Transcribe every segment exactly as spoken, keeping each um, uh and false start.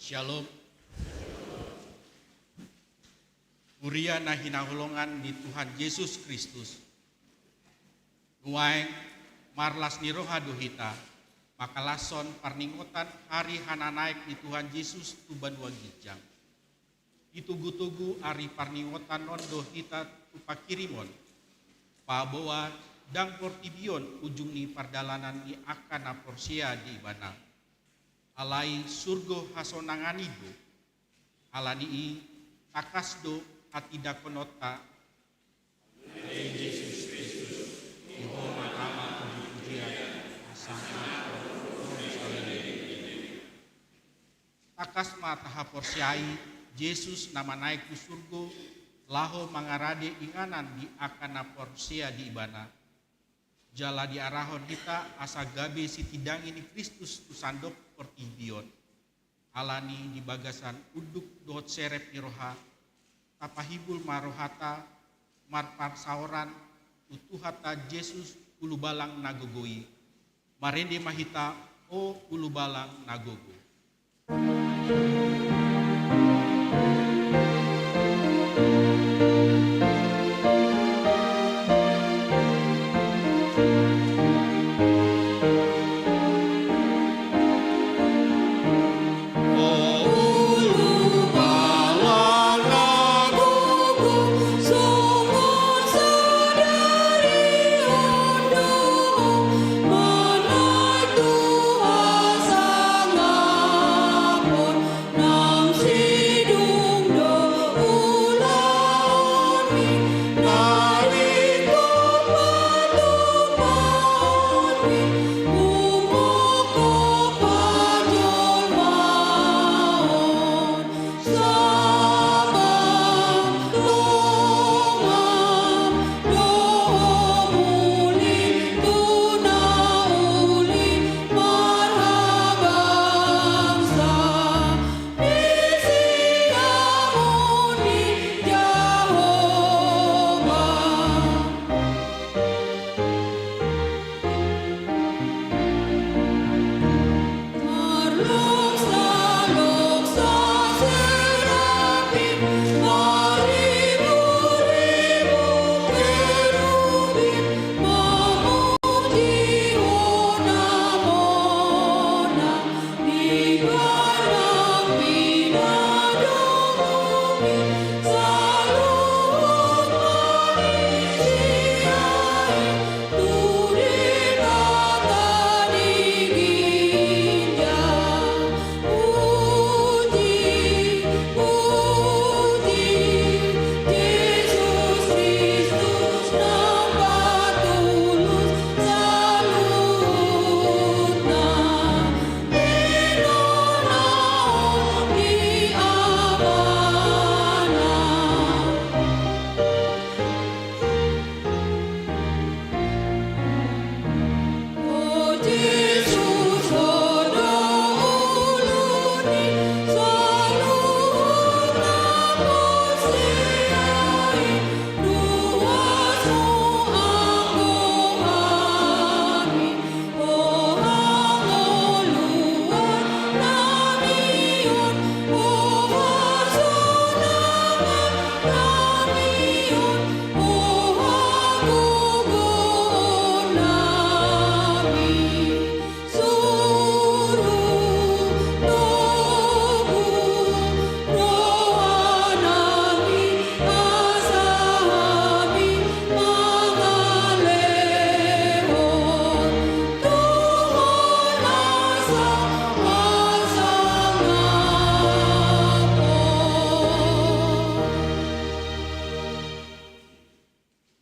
Shalom. Huria na hinaholongan ni Tuhan Jesus Kristus. Nuaeng marlas ni roha do hita, mangkalashon parningotan ari hananaek ni Tuhan Jesus tu banua ginjang. Ditogutogu ari parningotan on do hita tu panghirimon, paboa ndang portibi on ujung ni pardalanan ni angka na porsea di Ibana. Alai surgo hasonangan i do. Ala ni i, tangkas do hatindanghononta. Amen. Jesus Kristus, di Ho ma tama pujipujian, hasonangan. Tangkas ma tahaporseai Jesus na manaek tu surgo, laho mangarade inganan di angka na porsea di Ibana. Jala diarahon hita asa gabe sitindangi ni Kristus tu sandok portibi on. Ala ni i, di bagasan unduk dohot serep ni roha, tapahimbul ma rohata marparsaoran tu Tuhanta Jesus, ulubalang na gogo i. Marende ma hita, O ulubalang na gogo.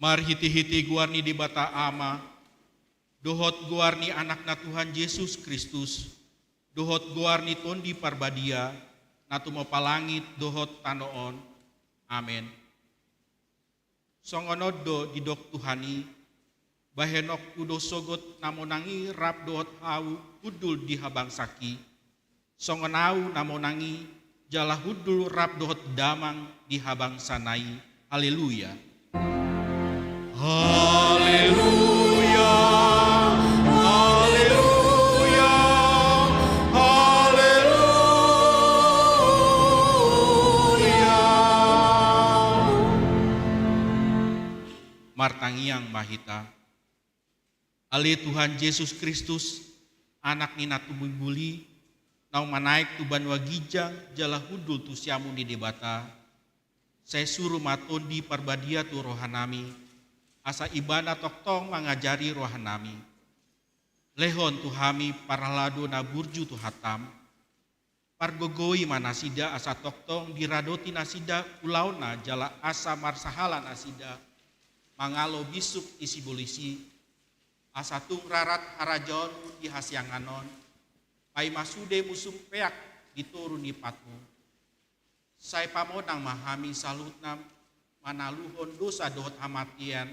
Marhitehite goar ni Debata Ama, dohot goar ni Anakna Tuhan Jesus Kristus, dohot goar ni Tondi Parbadia, na tumompa langit dohot tano on. Amen. Songon on do didok Tuhan i: Bahenonku do sogot na monang i rap dohot ahu hundul di habangsangki, songon ahu na monang i jala hundul rap dohot Damang di habangsana i. Haleluya. Haleluya. Haleluya. Haleluya. Martangiang ma hita. Ale Tuhan Jesus Kristus, Anak ni na tumimbul i, naung manaek tu banua ginjang jala hundul tu siamun ni Debata, sai suru ma Tondi Parbadia tu rohanami, asa Ibana tongtong mangajari rohanami. Lehon tu hami parhalado na burju Tuhantam. Pargogoi ma nasida asa tongtong diradoti nasida ulaonna jala asa marsahala nasida mangalo bisuk di sibolis i, asa tung rarat harajaonmu di hasiangan on, paima sude musum peak di toru ni patmu. Sai pamonang ma hami saluhutna manaluhon dosa dohot hamatean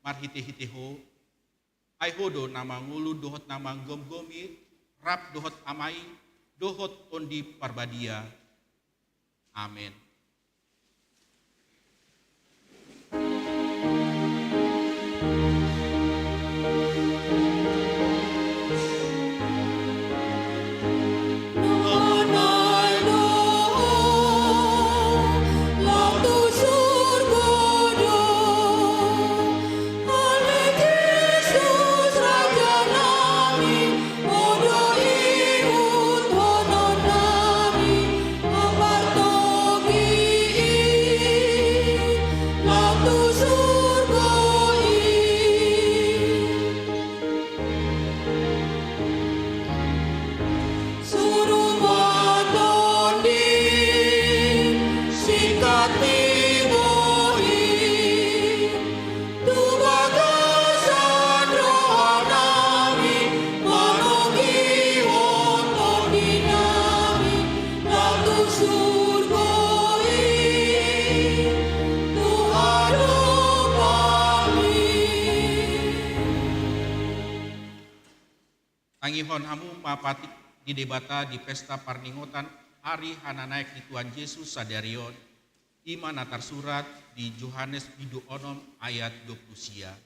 marhitehite Ho, ai Ho do na mangolu dohot na manggomgomi, rap dohot Ama i dohot Tondi Parbadia. Amen. Tangihon hamu ma patik ni Debata di pesta parningotan ari hananaek ni Tuhan Jesus sadari on, i ma na tarsurat di Johannes bindu onom ayat dua pulu sia.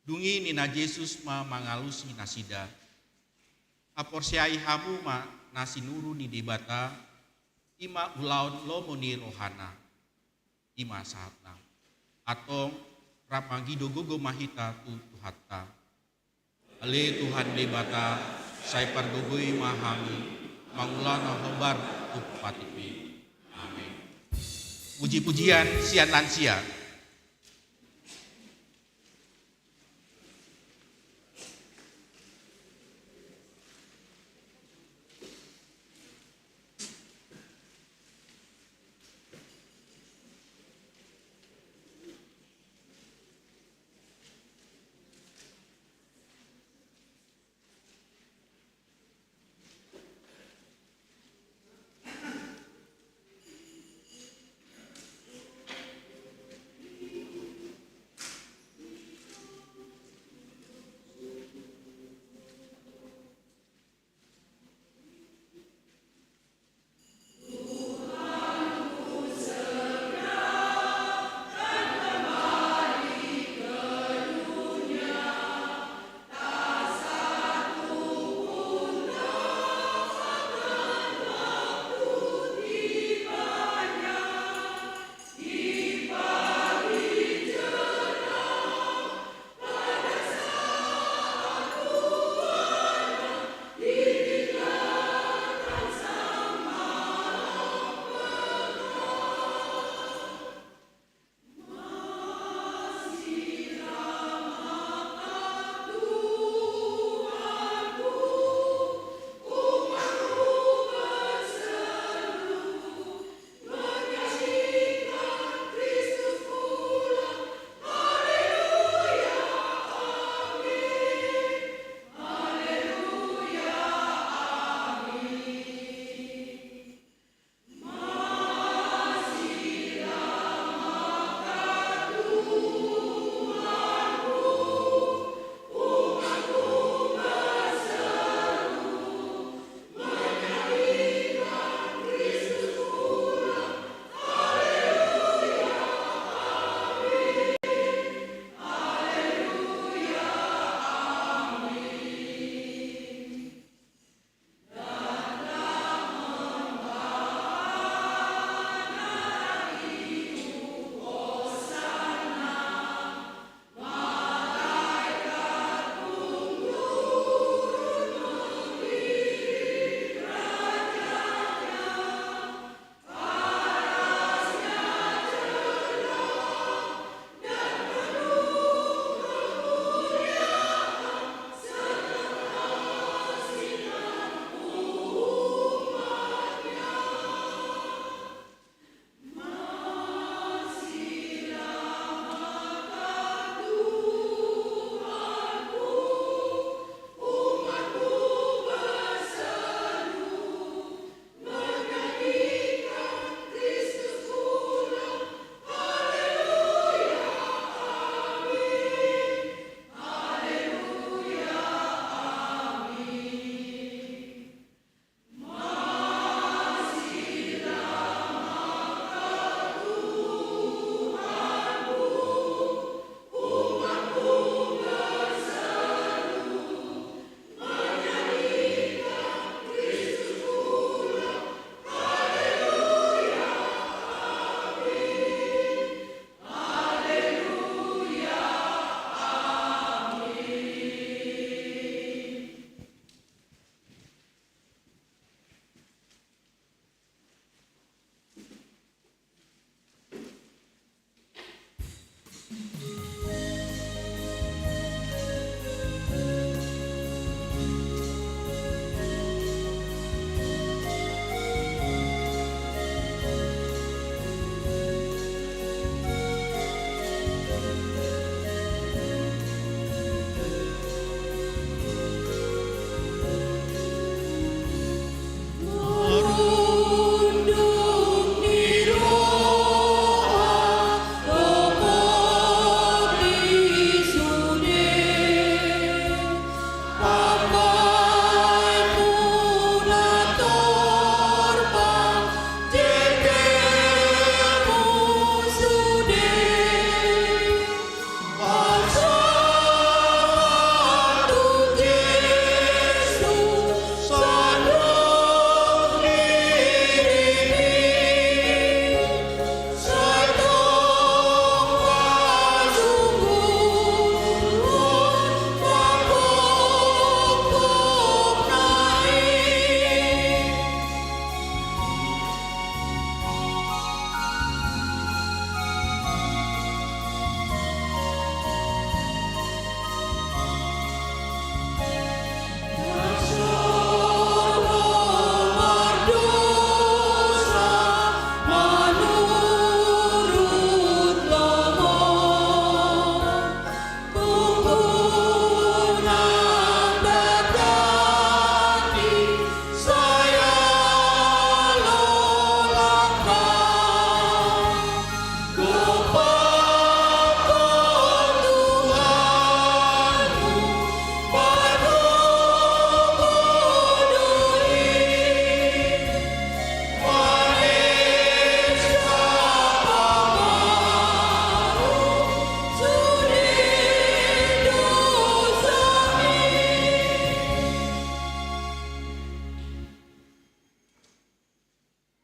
Dung i ninna Jesus ma mangalusi nasida: Haporseai hamu ma na sinuru ni Debata, i ma ulaon lomo ni rohana. I ma sahatna. Antong, rap mangido gogo ma hita tu Tuhanta. Ale Tuhan Debata, sai pargogoi ma hami mangula na hombar tu patikmi. Amen. Puji-pujian sian lansia.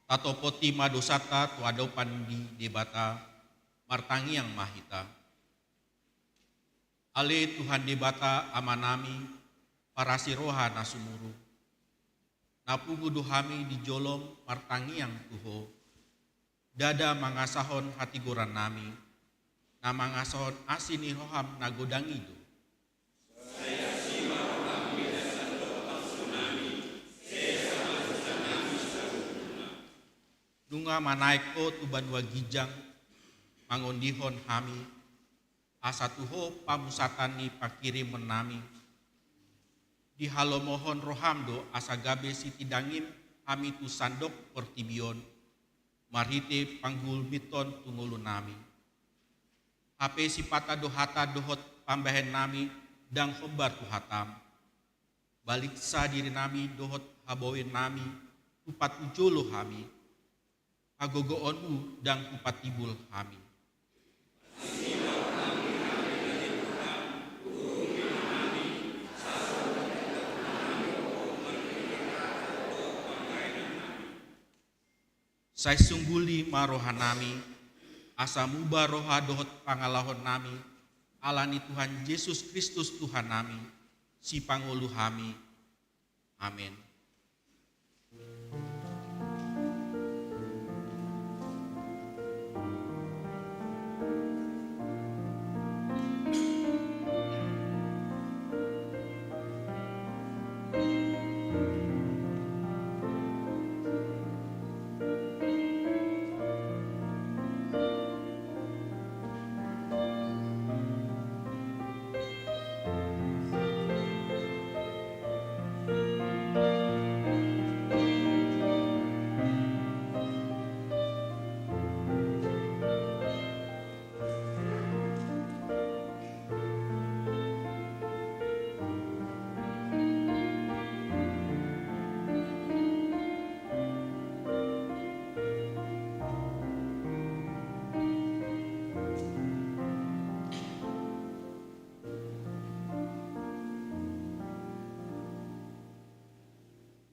Tatopoti ma dosanta tu adopan ni Debata, martangiang ma hita. Ale Tuhan Debata Amanami, parasi roha na sumurung, na pungu do hami di jolom martangiang tu Ho. Ndada mangasahon hatigorannami, na mangasahon asi ni roham na godang i do. Nunga manaek Ho tu banua ginjang, mangondihon hami, asa tu Ho pamusatan ni panghirimonnami. Dihalomohon roham do asa gabe sitindangim hami tu sandok portibi on, marhite panggulmithon tu ngolunami. Hape sipata do hata dohot pambahenonnami ndang hombar tu hatam. Baliksa dirinami dohot habaoannami tu patujolo hami. Hagogoonmu ndang hupatibul hami. Sai sungguli ma rohanami, asa muba roha dohot pangalahonnami, ala ni Tuhan Jesus Kristus Tuhannami, Sipangolu hami. Amen.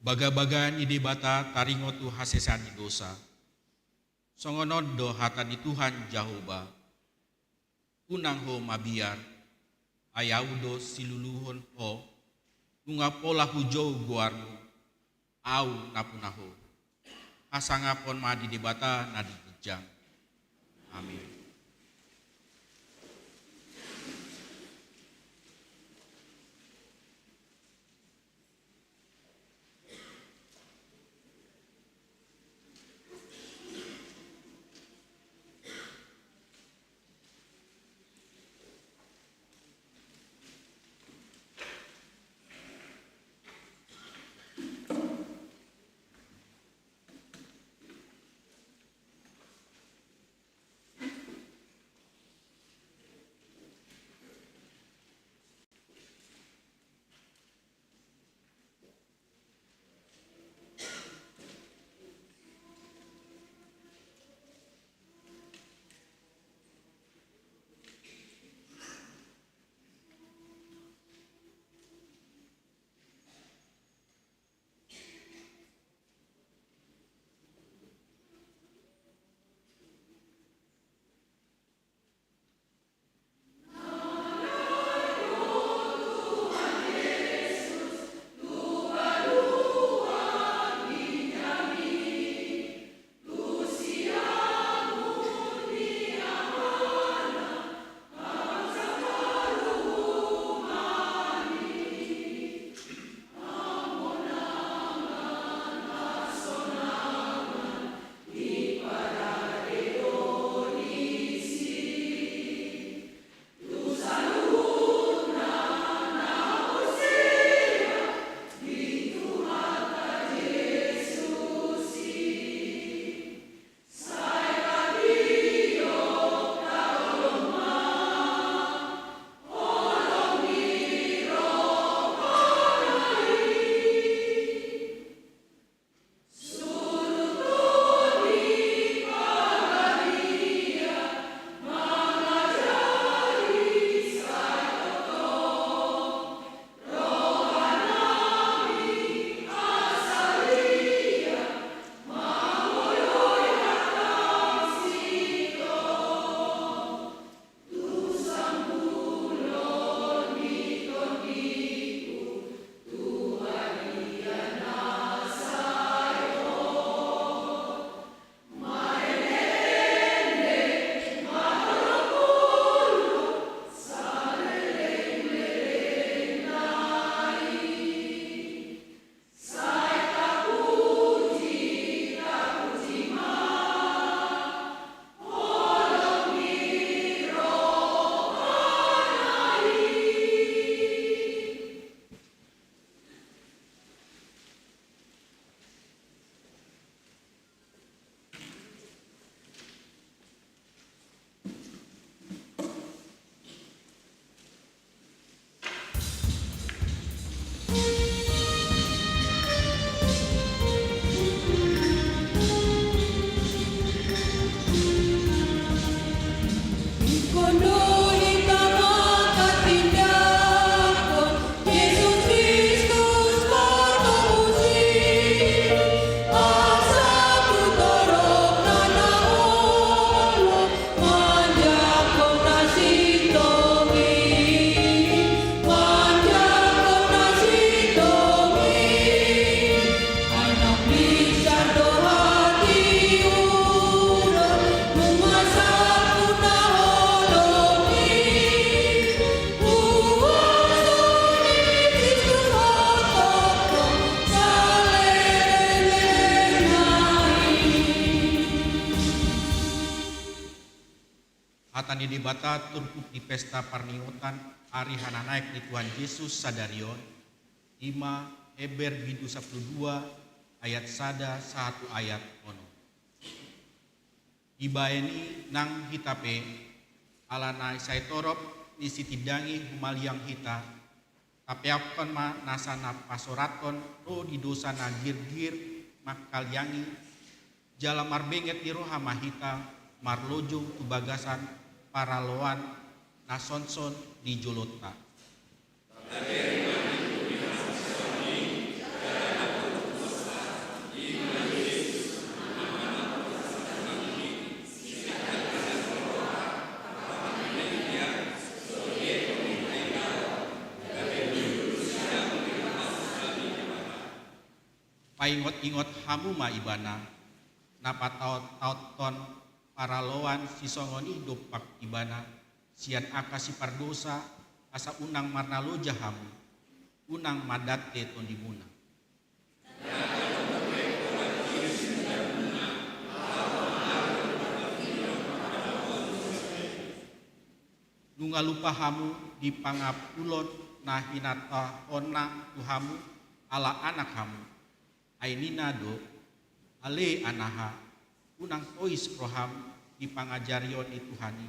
Bagabaga ni Debata taringot tu hasesaan ni dosa. Songon on do hata ni Tuhan Jahowa: Unang ho mabiar, ai Ahu do siluluhon ho, nunga pola hujou goarmu, Ahu na puna ho. Hasangapon ma di Debata na di ginjang. Amin. Debata turpuk di pesta parningotan ari hananaek ni Tuhan Jesus sadari on, ima Heber bindu sampulu dua ayat sada sahat tu ayat onom. Dibaen i nang hita pe, ala na sai torop ni sitindangi humaliang hita, tapeakhon ma nasa na pasorathon ro di dosa na girgir mangkaliangi, jala marbenget ni roha ma hita marlojong tu bagasan paraloan na sonson di jolonta. Paingot-ingot hamu ma Ibana, na pataot-taothon paraloan sisongon i dompak Ibana, sian angka sipardosa, asa unang marnaloja hamu, unang mandate tondimuna. Nunga lupa hamu di pangapulon na hinatahonna tu hamu ala anak hamu. Ai ninna do, ale anaha, unang tois roham di pangajarion ni Tuhan i,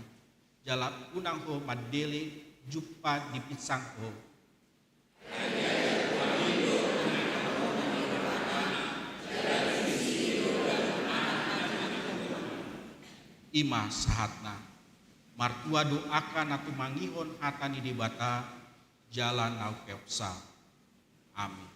jala unang ho mandele jumpa dipinsang ho. Ima sahatna. Martua do angka na tumangihon hata ni Debata jala na umpeopsa. Amin.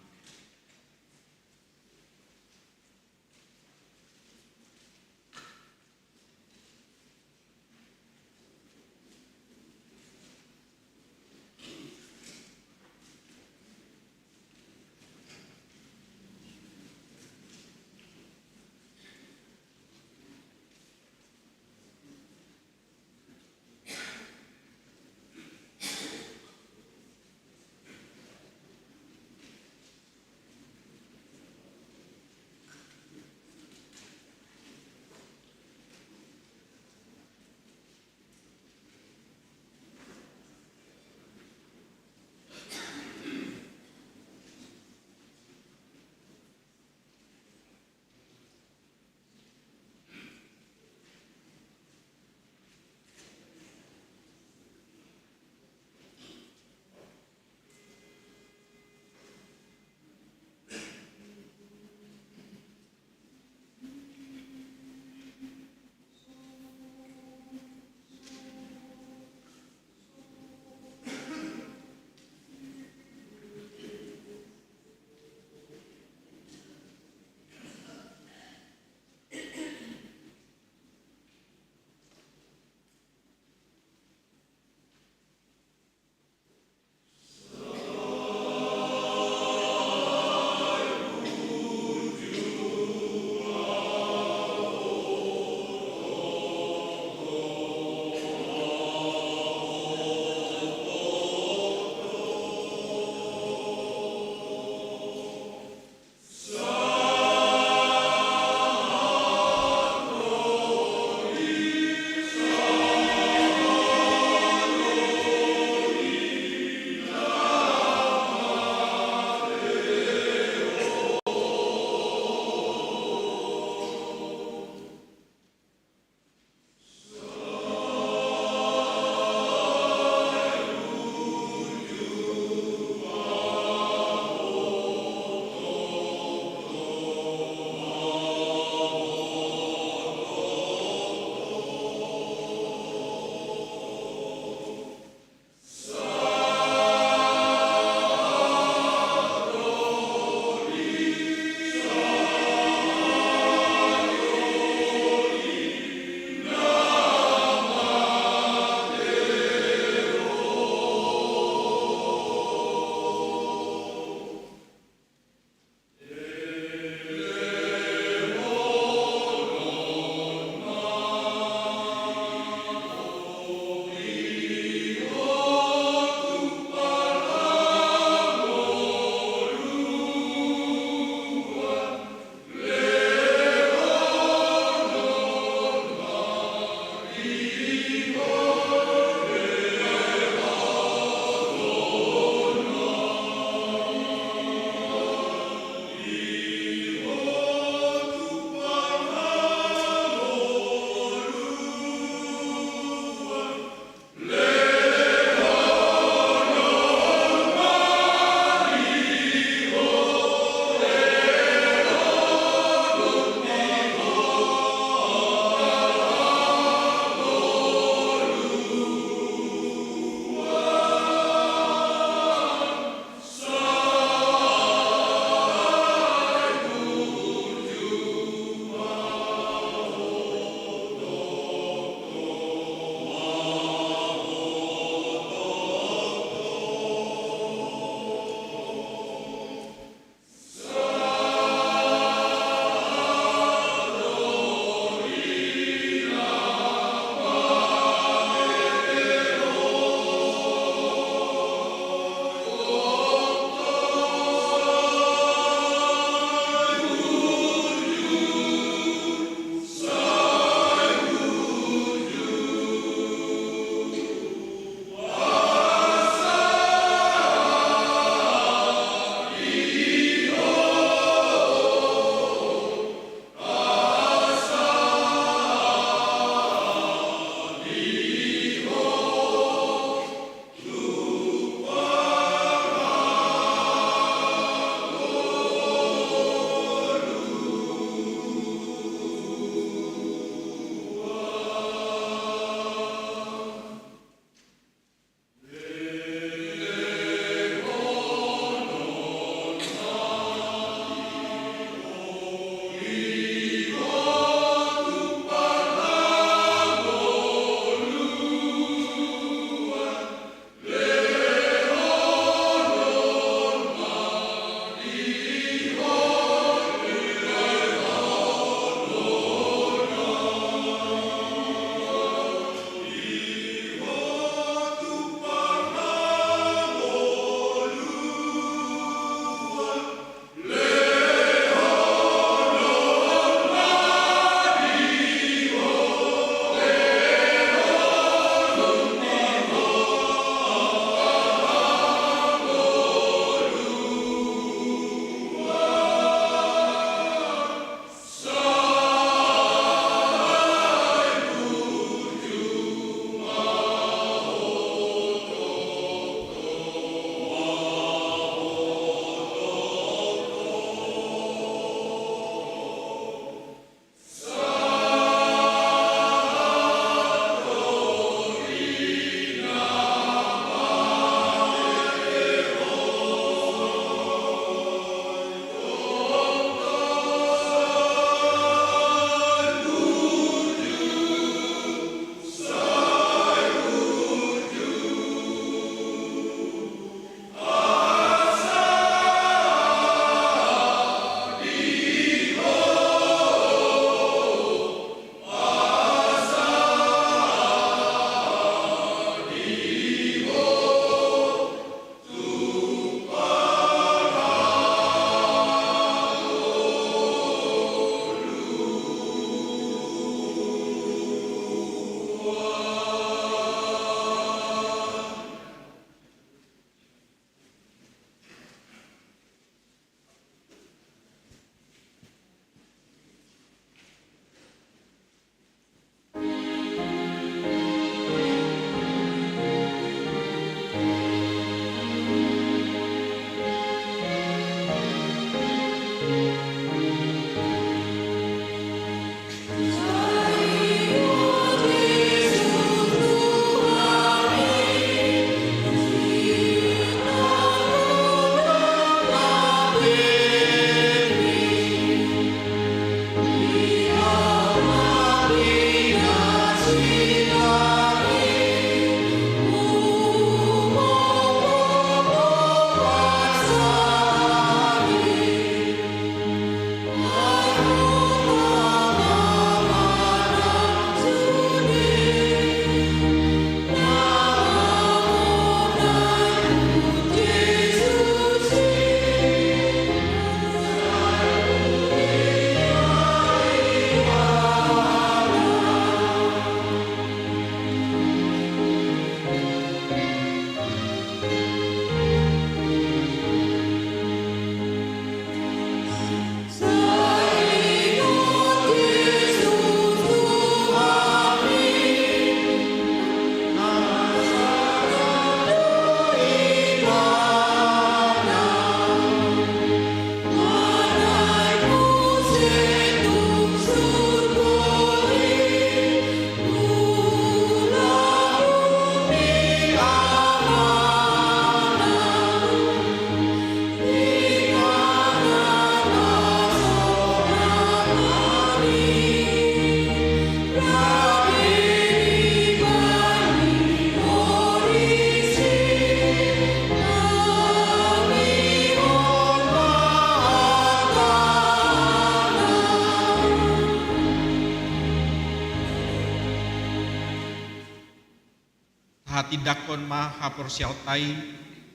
Tindanghon ma haporseaonta i,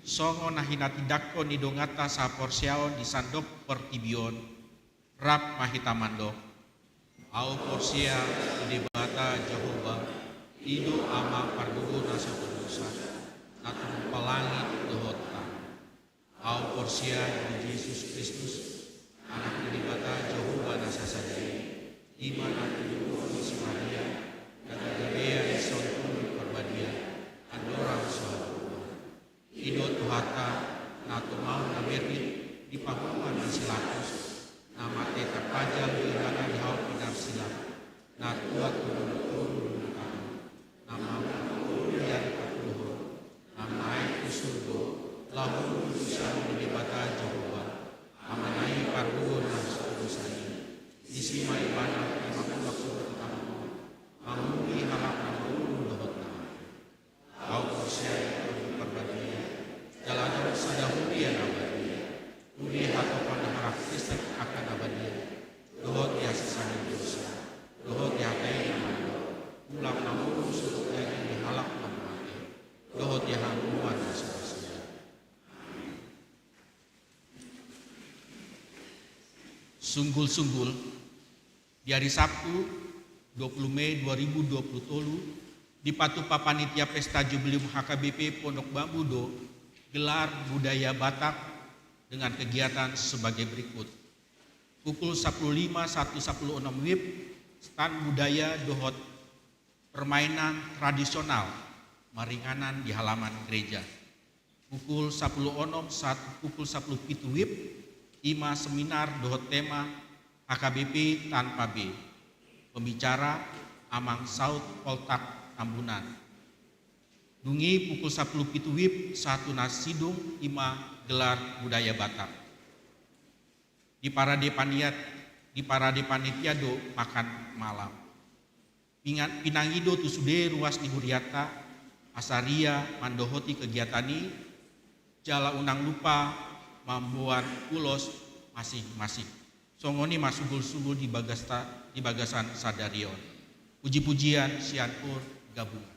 songon na hinatindangkon ni donganta sahaporseaon di sandok portibi on. Rap ma hita mandok. Ahu porsea di Debata Jahowa, i do Ama pargogo na so podosa, na tumompa langit dohot tano. Ahu porsea di Jesus Kristus, Anak ni Debata Jahowa na sasada i, i ma na tinubuhon ni si Maria, na gabe-gabean di Son Tondi Parbadia, andorang so haburuon. I do Tuhanta, na tumaon na berrit di pahoman ni si Latus, na mate tarpajal do ibana di hau pinarsilang, na tua tu dolok toru na tano, na mamungka ngolu di ari patoluhon, na naek tu surgo, laho duduk di siamun ni Debata Jahowa, Amana i pargogo na so podosa i. Disi ma ibana na mangulahon tano on, mangului halak na maulum dohot na mate. Ahu porsea di Tondi Parbadia, jala adong sada huria na badia, huria hatopan na harakristek angka na badia, dohot di hasesaan ni dosa, dohot di hata i na mandok, mulak na maulum suhut daging ni halak na mate, dohot di hagogoon na so ra suda. Sunggul-sunggul, di ari Sabtu, dua puluh Mei dua ribu dua puluh tolu, dipatupa panitia Pesta Jubileum H K B P Pondok Bambu do gelar budaya Batak dengan kegiatan sebagai berikut. Pukul sapuluh lima satu sapuluh onom WIB, stan budaya dohot permainan tradisional maringanan di halaman gereja. Pukul sapuluh onom satu, pukul sapuluh pitu WIB, i ma seminar dohot tema H K B P tanpa B. Pembicara Amang Saud Poltak Tambunan. Dung i pukul sapuluh pitu WIB, sahat tu na sidung, i ma gelar budaya Batak. Di parade paniat, di parade panitia do makan malam. Pingan-, pinangido tu sude ruas ni hurianta, asa ria mandohoti kegiatan i, jala unang lupa mamboan ulos masing-masing. Songon i ma sunggul-sunggul di bagasta-, di bagasan sadari on. Puji-pujian sian pargabungan.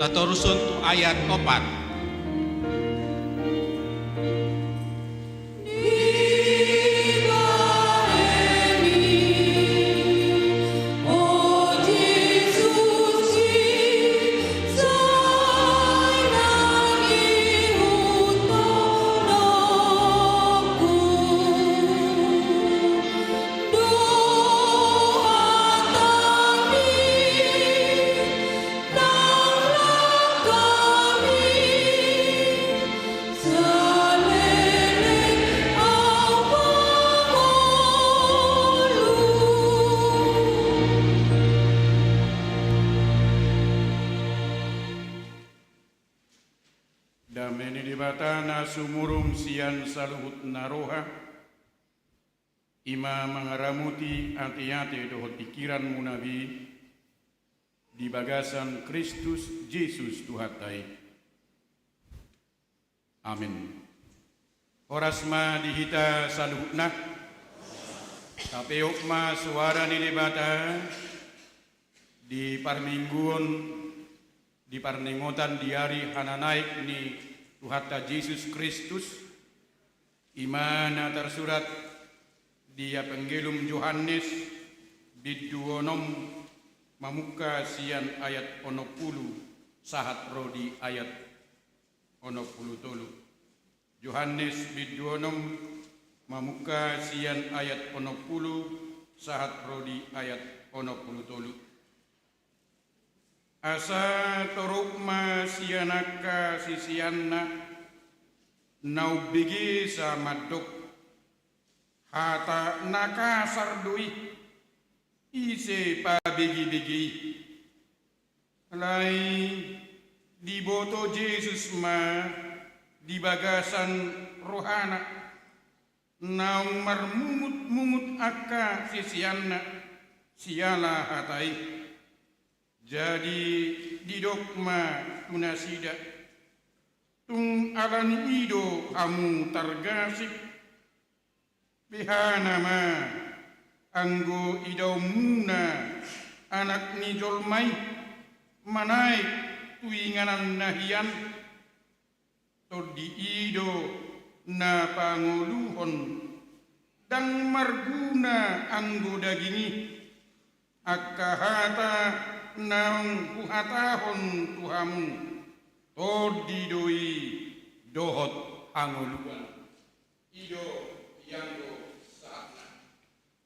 Tatorushon tu ayat opat. Dame ni Debata na sumurung sian saluhut na roha, i ma mangaramoti ateate dohot pingkiranmuna be di bagasan Kristus Jesus Tuhanta i. Amin. Horas ma di hita saluhutna. Tapeop ma soara ni Debata di parmingguon, di parningotan di ari hananaek ni Tuhanta Jesus Kristus, i ma na tarsurat di Evangelum Johannes bindu onom, mamungka sian ayat onom pulu sahat ro di ayat onom pulu tolu. Johannes bindu onom, mamungka sian ayat onom pulu sahat ro di ayat onom pulu tolu. Asa torop ma sian angka siseanna na umbegesa mandok: Hata na kasar do i, ise pabegebege i? Alai diboto Jesus ma di bagasan rohana naung marmungutmungut angka siseanna siala hata i. Jadi didok ma tu nasida: Tung ala ni i do hamu targasip? Behana ma anggo idaonmuna Anak ni jolma i manaek tu inganan na hian? Tondi i do na pangoluhon, ndang marguna anggo daging i. Angka hata naung huhatahon tu hamu, tondi do i dohot hangoluan. I do ianggo sahatna.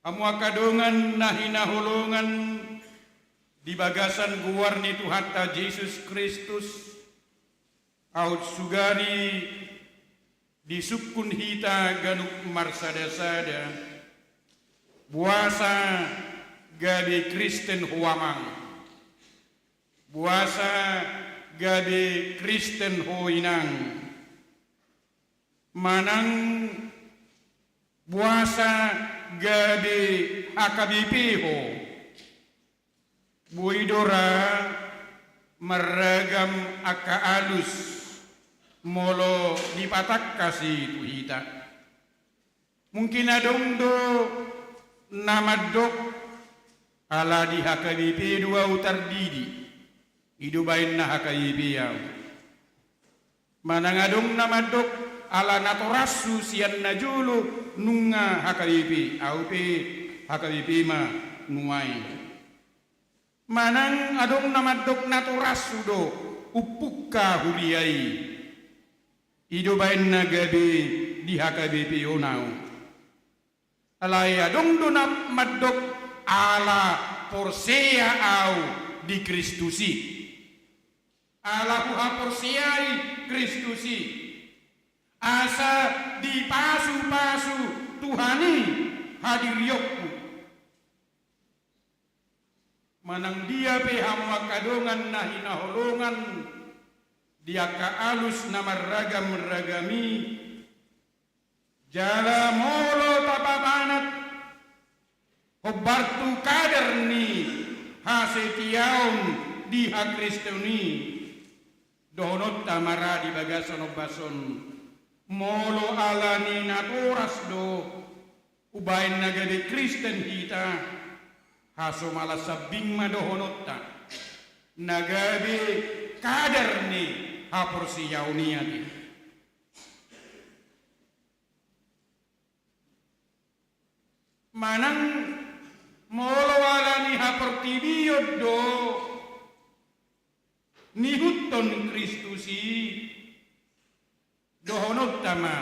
Hamu angka dongan na hinaholongan di bagasan goar ni Tuhanta Jesus Kristus, aut sugari disungkun hita ganup marsadasada, boasa gabe Kristen ho amang, boasa gabe Kristen ho inang, manang boasa gabe H K B P ho. Boi do ra marragam angka alus molo dipatangkas i tu hita. Mungkin adong do na mandok ala di H K B P do ahu tardidi, i do baenna H K B P ahu. Manang adong na mandok ala natorashu sian najolo nunga H K B P, ahu pe H K B P ma nuaeng. Manang adong na mandok natorashu do umpungka huria i, i do baenna gabe di H K B P on ahu. Alai adong do na mandok ala porsea ahu di Kristus i. Ala huhaporseai Kristus i, asa dipasupasu Tuhan i hadirionku. Manang dia pe hamu angka dongan na hinaholongan di angka alus na marragamragam i, jala molo tapamanat hombar tu kadar ni hasetiaon di hakristenon i, dohononta ma ra di bagasan ombas on, molo ala ni natoras do umbaen na gabe Kristen hita, hasomala sambing ma dohononta, na gabe kadar ni haporseaon i ate. Manang molo ala ni haportibion do niihuthon Kristus i, dohononta ma,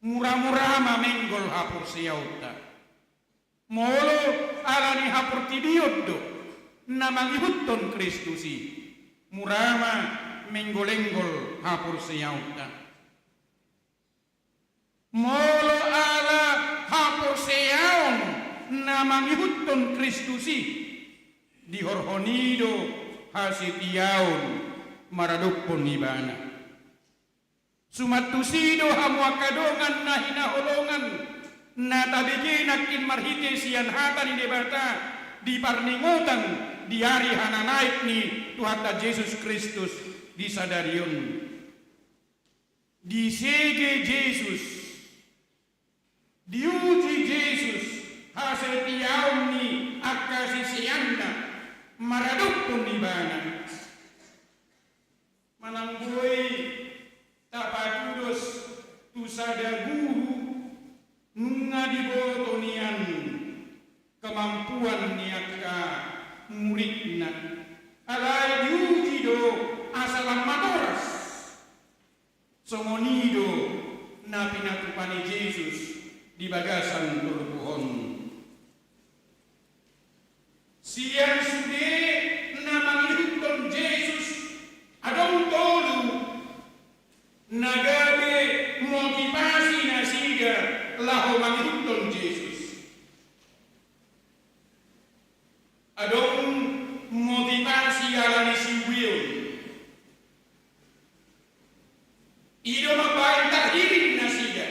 mura-mura ma menggol haporseaonta. Molo ala ni haportibion do na mangihuthon Kristus i, mura ma menggol-enggol haporseaonta. Molo ala haporseaon na mangihuthon Kristus i, dihorhon i do hasetiaon maradophon Ibana. Suman tusi do hamu angka dongan na hinaholongan, na tabege nangkin marhite sian hata ni Debata di parningotan di ari hananaek ni Tuhanta Jesus Kristus di sadari on. Disege Jesus, diuji Jesus hasetiaon ni angka siseanna maradophon Ibana. Manang boi tapatudos tu sada guru, nunga diboto nian kemampuan ni angka muridna, alai diuji do asa lam matoras. Songon i do na pinatupa ni Jesus di bagasan turpuk on. Sian sude na mangihuthon Jesus adong tolu na gabe motivasi nasida laho mangihuthon Jesus. Adong motivasi ala ni siubeon. I do mambaen tarhirim nasida.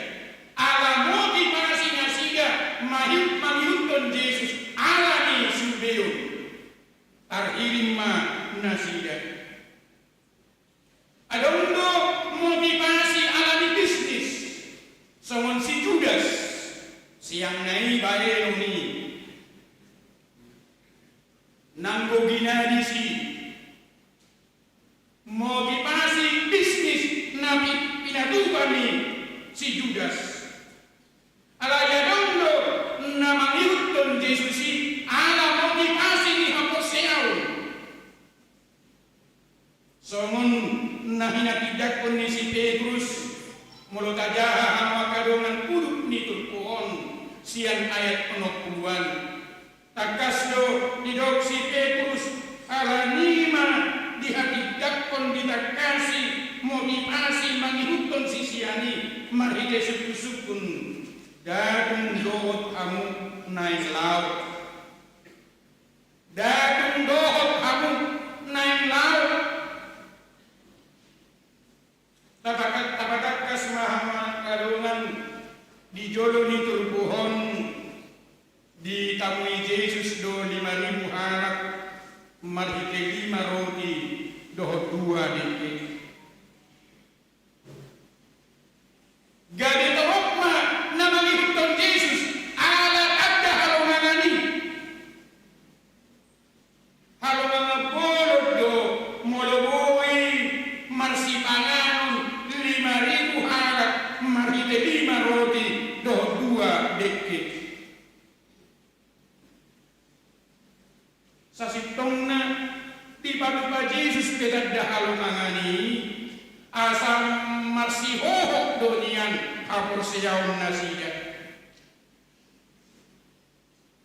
Ala motivasi nasida mahi-, mangihuthon Jesus ala ni siubeon. Tarhirim ma nasida. Adong do motivasi ala ni bisnis, songon si Judas, sian na i baenon i. Nanggo ginadis i, motivasi bisnis na pi-, pinatupa ni si Judas. Alai adong do na mangihuthon Jesus i ala motivasi ni haporseaon. Songon na hinatindangkon ni si Petrus, molo tajaha hamu angka dongan puduk ni turpuk on sian ayat onom pulu ualu. Tangkas do didok si Petrus, ala ni i ma dihatindangkon, ditangkasi motivasi mangihuthon sisean i marhite sungkun-sungkun. Ndada tung dohot hamu naeng laho. Ndada tung dohot hamu naeng laho. Tapaka-, tapatangkas ma hamu angka dongan, di jolo ni turpuk on ditamui Jesus do lima ribu halak marhite lima roti dohot dua dengke. Gabe torop ma na mangihuthon Jesus ala tanda halongangan i. Halongangan bolon do molo boi marsipanganon lima ribu halak marhite lima roti dohot dua dengke. Sasintongna dipatupa Jesus pe tanda halongangan i, asa marsihohot do nian haporseaon nasida.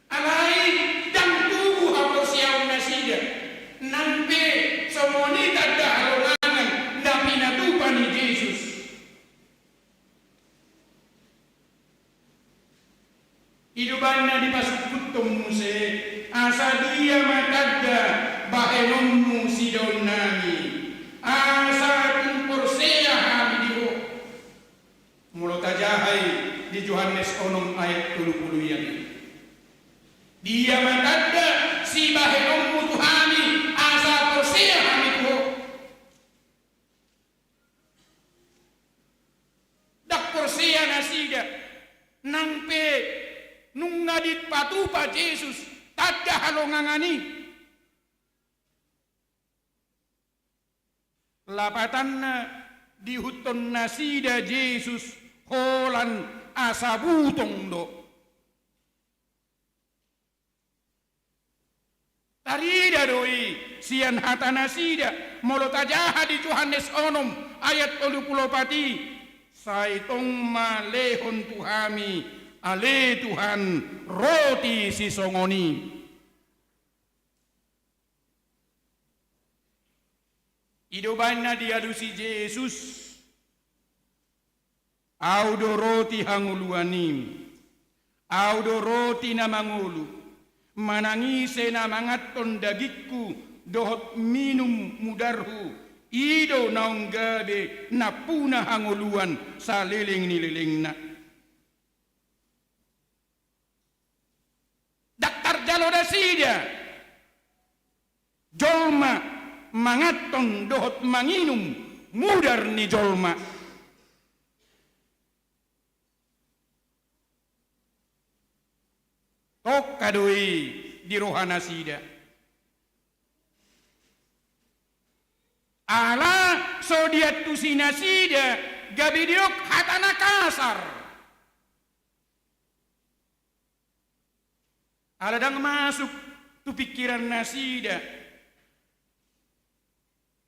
Alai ndang tubu haporseaon nasida, nang pe songon i tanda halongangan na pinatupa ni Jesus. I do umbahen na dipasungkunhon muse, asa dia ma tanda bahenonmu sidaonnami, asa tung porsea hami di ho. Molo tajaha i di Johannes onom ayat tolu pulu i, dia ma tanda sibahenonmu tu hami asa porsea hami tu ho. Ndang porsea nasida, nang pe nunga dipatupa Jesus tanda halongangan i. Lapatanna, diihuthon nasida Jesus holan asa butong do. Tarida do i sian hata nasida, molo tajaha di Johannes onom ayat tolu pulu opat i, sai tong ma lehon tu hami, ale Tuhan, roti sisongon i. I do umbahen na dialusi Jesus, Ahu do roti hangoluan i. Ahu do roti na mangolu. Manang ise na manganhon dagingku dohot minum mudarhu, i do naung gabe nampuna hangoluan saleleng ni lelengna. Ndang tarjalo nasida jolma manganhon dohot manginum mudar ni jolma. Tongka do i di roha nasida. Ala so diantusi nasida gabe didok hata na kasar. Ala ndang masuk tu pingkiran nasida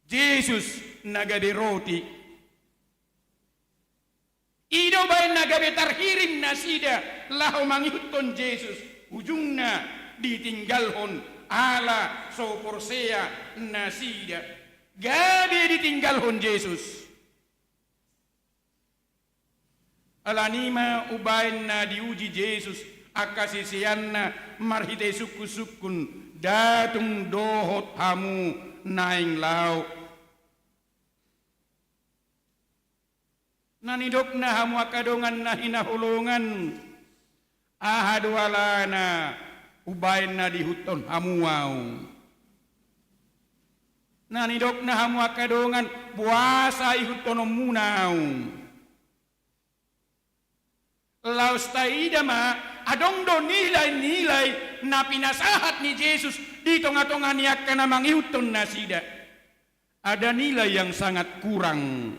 Jesus na gabe roti. I do umbahen na gabe tarhirim nasida laho mangihuthon Jesus, ujungna ditinggalhon ala so porsea nasida. Gabe ditinggalhon Jesus. Alani i ma umbahen na diuji Jesus angka siseanna marhite sungkunsungkun, ndada tung dohot hamu naeng laho. Na nidokna hamu angka dongan na hinaholongan, aha do alana umbahen na diihuthon hamu ahu? Na nidokna hamu angka dongan, boasa ihuthononmuna ahu? Laos taida ma, adong do nilai-nilai na pinasahat ni Jesus di tonga-tonga ni angka na mangihuthon nasida. Ada nilai yang sangat kurang.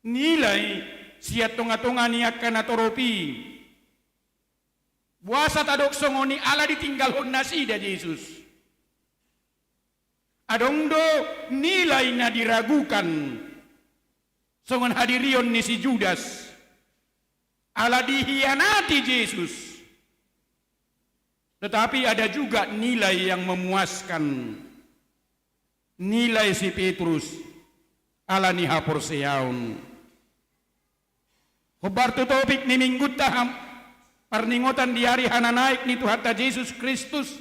Nilai sian tonga-tonga ni angka na torop i. Boasa tadok songon i? Ala ditinggalhon nasida Jesus. Adong do nilai na diragukan. Songon hadirion ni si Judas. Ala dihianati Jesus. Tetapi ada juga nilai yang memuaskan. Nilai si Petrus ala ni haporseaon. Hombar tu topik ni minggunta, ham, parningotan di ari hananaek ni Tuhanta Jesus Kristus.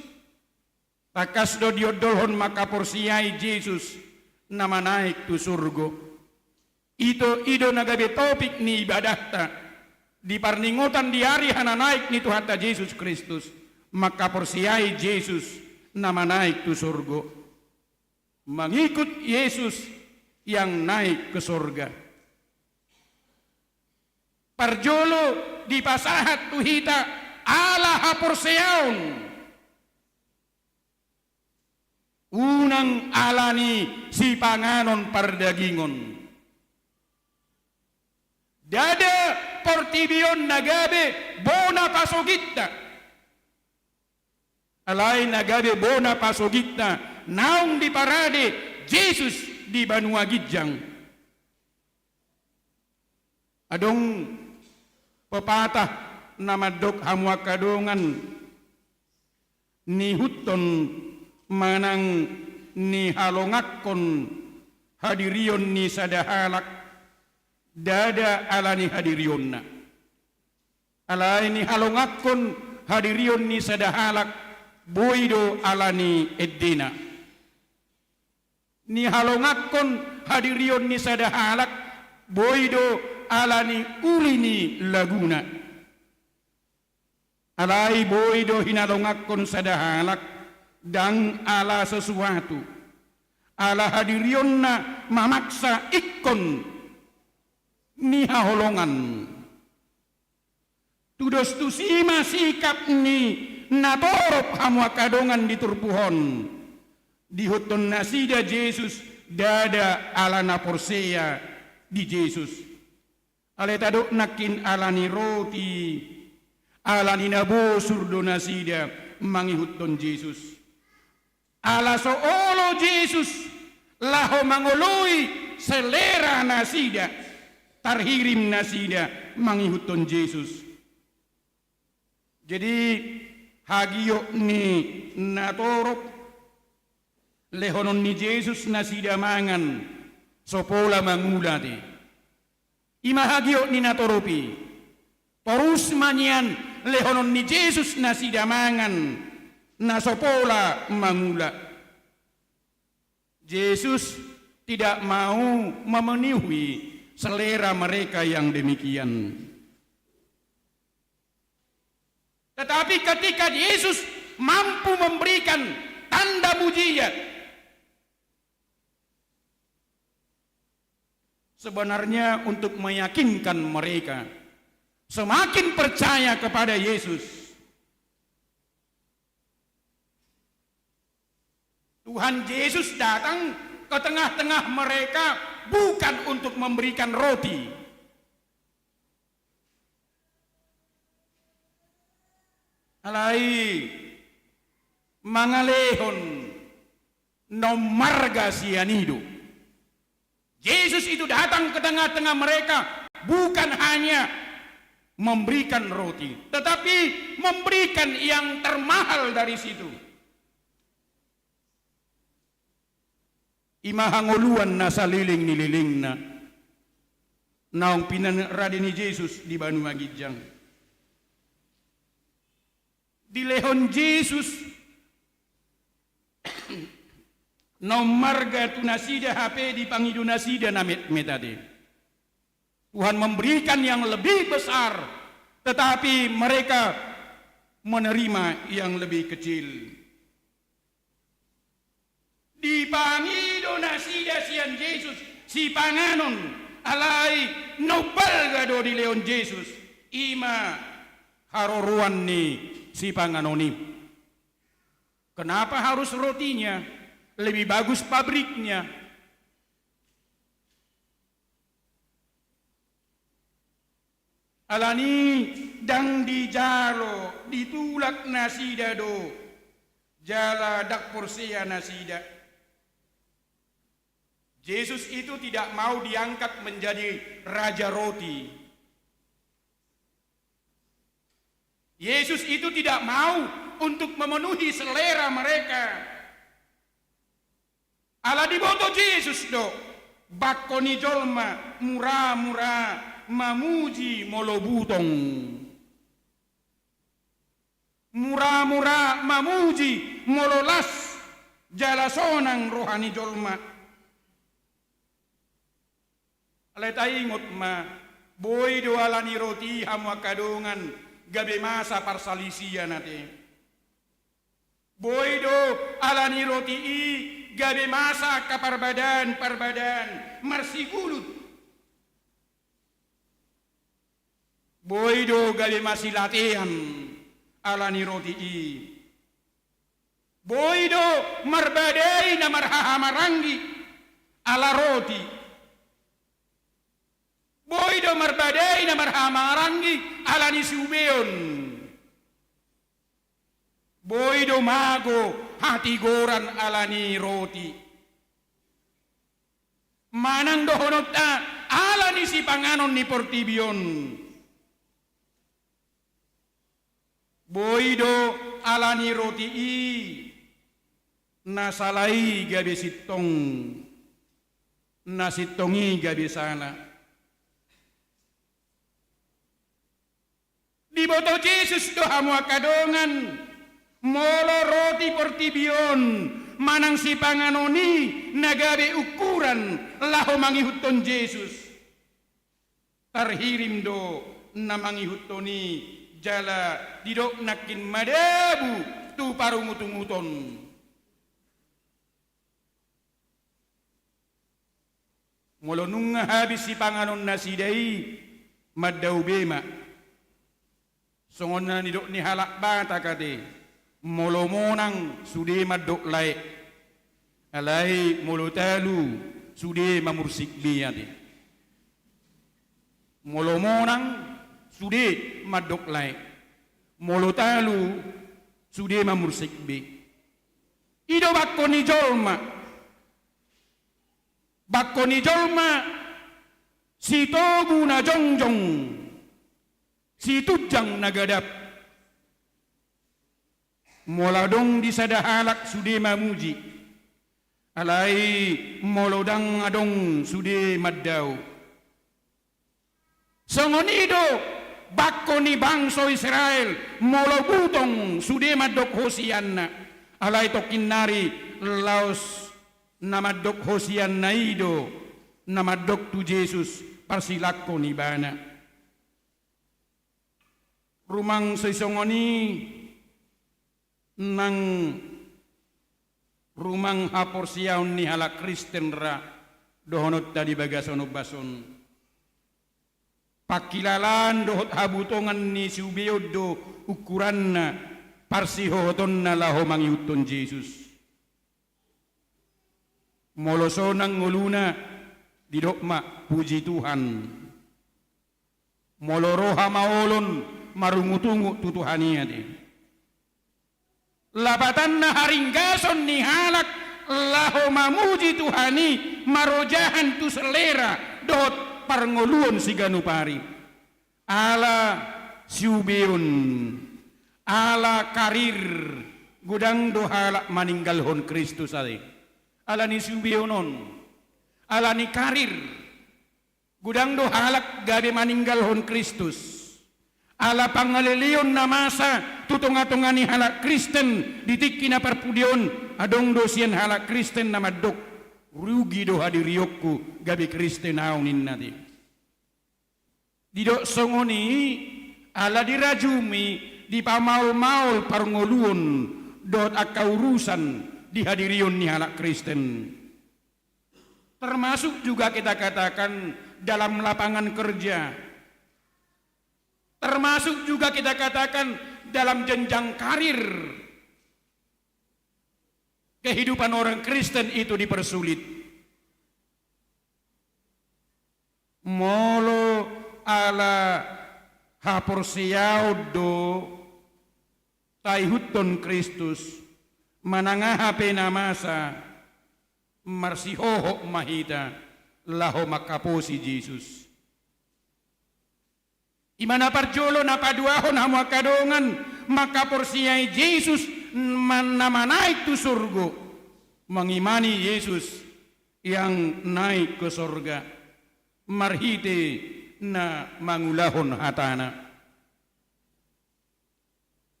Tangkas do diondolhon mangkaporseai Jesus na manaek tu surgo. Ito, i do na gabe topik ni ibadahta di parningotan di ari hananaek ni Tuhanta Jesus Kristus, mangkaporseai Jesus na manaek tu surgo. Mengikut Yesus yang naik ke sorga. Parjolo dipasahat tu hita ala haporseaon. Unang ala ni sipanganon pardagingon. Ndada portibi on na gabe bona pasogitta. Alai na gabe bona pasogitta naung diparade Jesus di banua ginjang. Adong pepatah na mandok hamu angka dongan, niihuthon manang nihalonganghon hadirion ni sada halak, ndada ala ni hadirionna. Alai nihalonganghon hadirion ni sada halak, boi do ala ni endena. Nihalonganghon hadirion ni sada halak, boi do ala ni uli ni laguna. Alai boi do hinalonganghon sada halak, ndang ala sesuatu. Ala hadirionna mamaksa ingkon nihaholongan. Tudos tusi ma sikap ni natorop hamu angka dongan di turpuk on. Diihuthon nasida Jesus, ndada ala na porsea di Jesus. Alai tadok nangkin ala ni roti, ala ni na bosur do nasida mangihuthon Jesus. Ala so olo Jesus laho mangoloi selera nasida, tarhirim nasida mangihuthon Jesus. Jadi, hagiot ni natorop lehonon ni Jesus nasida mangan, so pola mangula te. I ma hagiot ni natorop i. Torus ma nian lehonon ni Jesus nasida mangan, na so pola mangula. Jesus tidak mau memenuhi selera mereka yang demikian. Tetapi ketika Yesus mampu memberikan tanda mujizat, sebenarnya untuk meyakinkan mereka semakin percaya kepada Yesus. Tuhan Yesus datang ke tengah-tengah mereka bukan untuk memberikan roti. Alai mangalehon na ummarga sian i do. Yesus itu datang ke tengah-tengah mereka bukan hanya memberikan roti, tetapi memberikan yang termahal dari situ. I ma hangoluan na saleleng ni lelengna, naung pinarade ni Jesus di banua ginjang. Dilehon Jesus na ummarga tu nasida hape dipangido nasida na metmet ate. Tuhan memberikan yang lebih besar, tetapi mereka menerima yang lebih kecil. Dipangido nasida sian Jesus sipanganon, alai na umbalga do dilehon Jesus, i ma haroroan ni sipanganon i. Kenapa harus rotinya? Lebih bagus pabriknya. Alani ndang dijalo, ditulak nasida do, jala ndang porsea nasida. Jesus itu tidak mau diangkat menjadi raja roti. Yesus itu tidak mau untuk memenuhi selera mereka. Ala diboto Jesus do, bangko ni jolma mura-mura mamuji molo butong. Mura-mura mamuji molo las jala sonang roha ni jolma. Alai taingot ma, boi do ala ni roti i hamu angka dongan gabe masa parsalisian ate. Boi do ala ni roti i gabe masa angka parbadaan-parbadaan marsigulut. Boi do gabe masilatean ala ni roti i. Boi do marbadai na marhahamaranggi ala roti. Boi do marbadai na marhahamaranggi ala ni siubeon. Boi do mago hatigoran ala ni roti. Manang dohononta ala ni sipanganon ni portibi on. Boi do ala ni roti i, na sala i gabe sintong, na sintong i gabe sala. Diboto Jesus do hamu angka dongan, molo roti portibi on manang sipanganon i na gabe ukuran laho mangihuthon Jesus. Tarhirim do na mangihuthon i jala didok nangkin madabu tu parungutunguton. Molo nunga habis sipanganon nasida i, mandao be ma. Songon na nidok ni halak Batak ate, molo monang sude mandok lae. Alai molo talu sude mamursik be ate. Molo monang sude mandok lae. Molo talu sude mamursik be. I do bangko ni jolma. Bangko ni jolma sitogu na jongjong, situnjang na gadap. Molo adong di sada halak sude mamuji, alai molo ndang adong sude mandao. Songon i do bangko ni bangso Israel, molo butong sude mandok hosianna, alai tongkin nari laos na mandok hosianna i do na mandok tu Jesus parsilangkon ibana. Rumang sisongon i nang rumang haporseaon ni halak Kristen ra dohononta di bagasan ombas on. Pangkilalaan dohot habutongan ni siubeon do ukuranna parsihohotonna laho mangihuthon Jesus. Molo sonang ngoluna, didok ma puji Tuhan. Molo ro hamaolon, marungutungut tu Tuhan i ate. Lapatanna haringgason ni halak laho mamuji Tuhan i marojahan tu selera dohot parngoluon siganup ari. Ala siubeon, ala karir, godang do halak maninggalhon Kristus ate. Ala ni siubeon on, ala ni karir, godang do halak gabe maninggalhon Kristus. Ala pangaleleon na masa tu tongatonga ni halak Kristen di tingki na parpudi on, adong do sian halak Kristen na mandok, rugi do hadirionku gabe Kristen ahu ninna ate. Didok songon i ala dirajumi, dipamaolmaol parngoluon dohot angka urusan di hadirion ni halak Kristen. Termasuk juga kita katakan dalam lapangan kerja. Termasuk juga kita katakan dalam jenjang karir. Kehidupan orang Kristen itu dipersulit. Molo ala haporseaon do taihuthon Kristus, manang aha pe na masa, marsihohot ma hita laho manghaposi Jesus. I ma na parjolo, na paduahon hamu angka dongan, manghaporseai Jesus ma-, na manaek tu surgo, mengimani Yesus yang naik ke sorga, marhite na mangulahon hatana.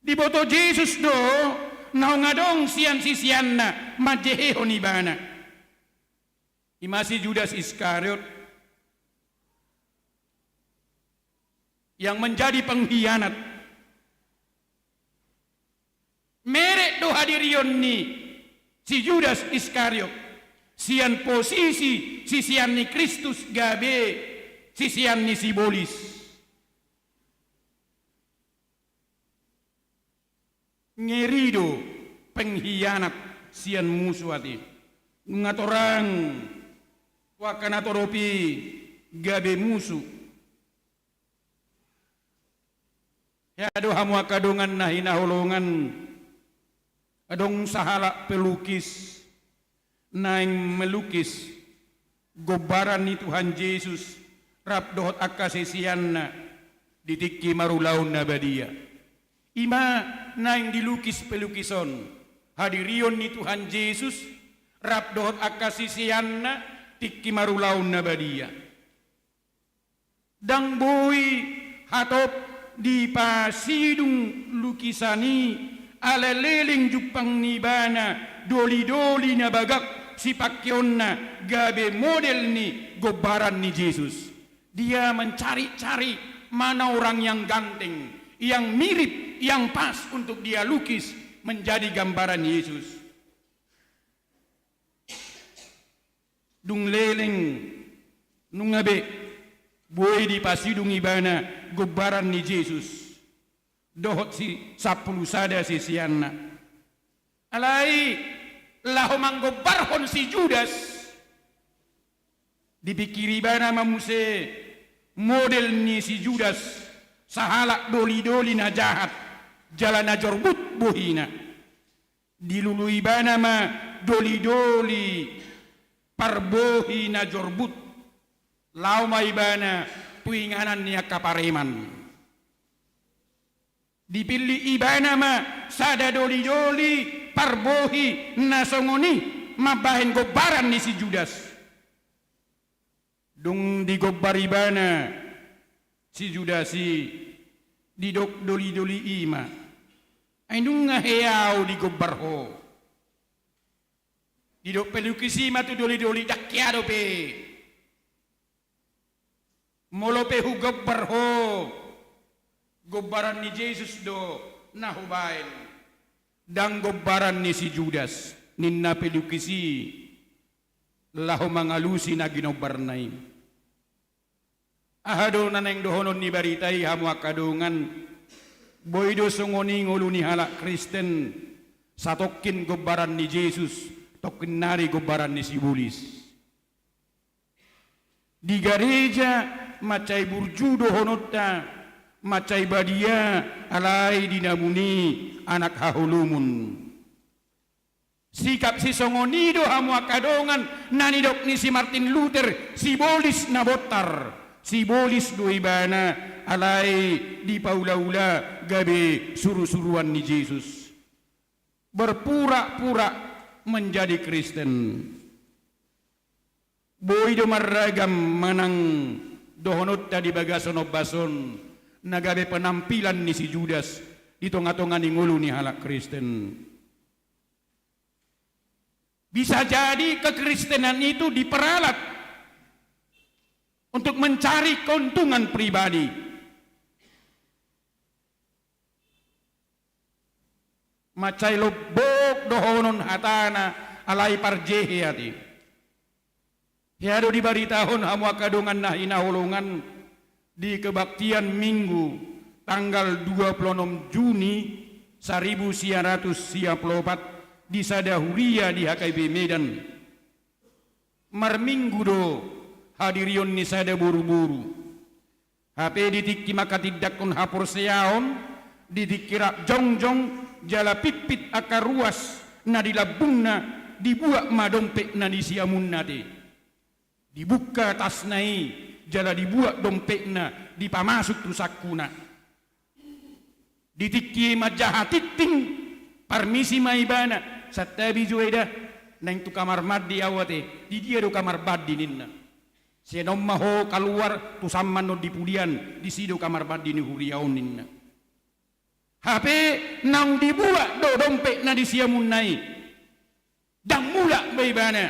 Diboto Jesus do naung adong sian siseanna manjehehon ibana. I ma si Judas Iskariot yang menjadi pengkhianat. Merek do hadirion ni si Judas Iskariot sian posisi sisean ni Kristus gabe sisean ni sibolis. Ngeri do pengkhianat sian musu ate. Nunga torang tu angka na torop i gabe musu. Hea do hamu angka dongan na hinaholongan, adong sahalak pelukis naeng melukis gombaran ni Tuhan Jesus rap dohot angka siseanna di tingki marulaon na badia. I ma naeng dilukis pelukis on, hadirion ni Tuhan Jesus rap dohot angka siseanna tingki marulaon na badia. Ndang boi hatop dipasidung lukisan i, ala leleng jumpang ni ibana dolidoli na bagak sipangkeonna gabe model ni gombaran ni Jesus. Dia mencari-cari mana orang yang ganteng, yang mirip, yang pas untuk dia lukis menjadi gambaran Yesus. Dung leleng nunga be boi dipasidung ibana gombaran ni Jesus dohot si sampulu sada siseanna. Alai laho manggombarhon si Judas. Dipikiri ibana ma muse model ni si Judas, sahalak doli-doli na jahat, jala na jorbut bohina. Dilului ibana ma doli-doli parbohi na jorbut, laho ma ibana tu inganan ni angka pareman. Dipillit ibana ma sada doli-doli parbohi na songon i mambahen gombaran ni si Judas. Dung digombar ibana si Judas i, didok doli-doli i ma: Ai nunga hea ahu digombar ho. Didok pelukis i ma tu doli-doli: Ndang hea dope. Molo pe hugombar ho, gombaran ni Jesus do na hubahen, ndang gombaran ni si Judas, ninna pelukis i laho mangalusi na ginombarna i. Aha do na naeng dohonon ni barita i, hamu angka dongan? Boi do songon i ngolu ni halak Kristen, satongkin gombaran ni Jesus, tongkin nari gombaran ni sibolis. Di gareja mansai burju dohononta, mansai badia alai di na muni anak haholomon. Sikap sisongon i do, hamu angka dongan, na nidok ni si Martin Luther sibolis na bontar. Sibolis do ibana alai dipaula-ula gabe suru-suruan ni Jesus. Berpura-pura menjadi Kristen. Boi do marragam manang dohononta di bagasan ombas on na gabe penampilan ni si Judas di tonga-tonga ni ngolu ni halak Kristen. Bisa jadi kekristenan itu diperalat untuk mencari keuntungan pribadi. Mansai lombok dohonon hatana alai parjehe ate. Hea do dibaritahon, hamu angka dongan na hinaholongan, di kebaktian Minggu tanggal dua puluh enam Juni saribu sia ratus sia puluh opat di sada huria di H K B Medan. Marminggu do hadirion ni sada boru-boru. Hape di tingki manghatindanghon haporseaon, di tingki rap jongjong jala pitpit angka ruas na di lambungna, dibuat ma dompetna di siamunna ate. Dibuka tasna i jala dibuat dompetna, dipamasuk tu sangkuna. Di tingki manjaha tingting, parmisi ma ibana: Santabi jo eda, naeng tu kamar mandi ahu ate. Di dia do kamar mandi, ninna. Sian on ma ho kaluar, tu samman on di pudian, disi do kamar mandi ni huria on, ninna. Hape naung dibuat do dompetna di siamunna i, ndang mulak be ibana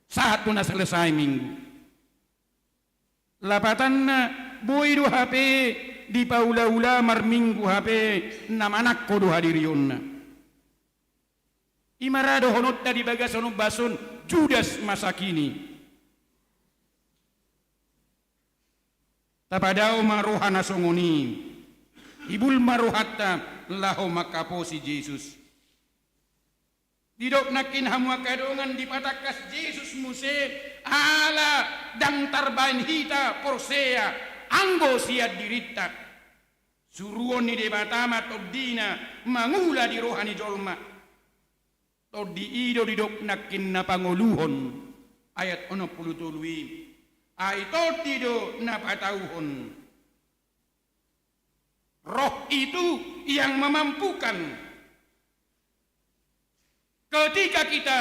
sahat tu na selesai minggu. Lapatanna, boi do hape dipaula-ula marminggu hape, na manangko do hadirionna. I ma ra dohononta di bagasan ombas on, Judas masa kini. Tapadao ma roha na songon i. Ibul ma rohanta laho manghaposi Jesus. Didok nangkin, hamu angka dongan, dipatangkas Jesus muse ala ndang tarbaen hita porsea anggo sian dirinta. Suruon ni Debata ma TondiNa mangula di roha ni jolma. Tondi i do didok nangkin na pangoluhon, ayat onom pulu tolu i. Ai Tondi do na patauhon. Roh itu yang memampukan. Ketika kita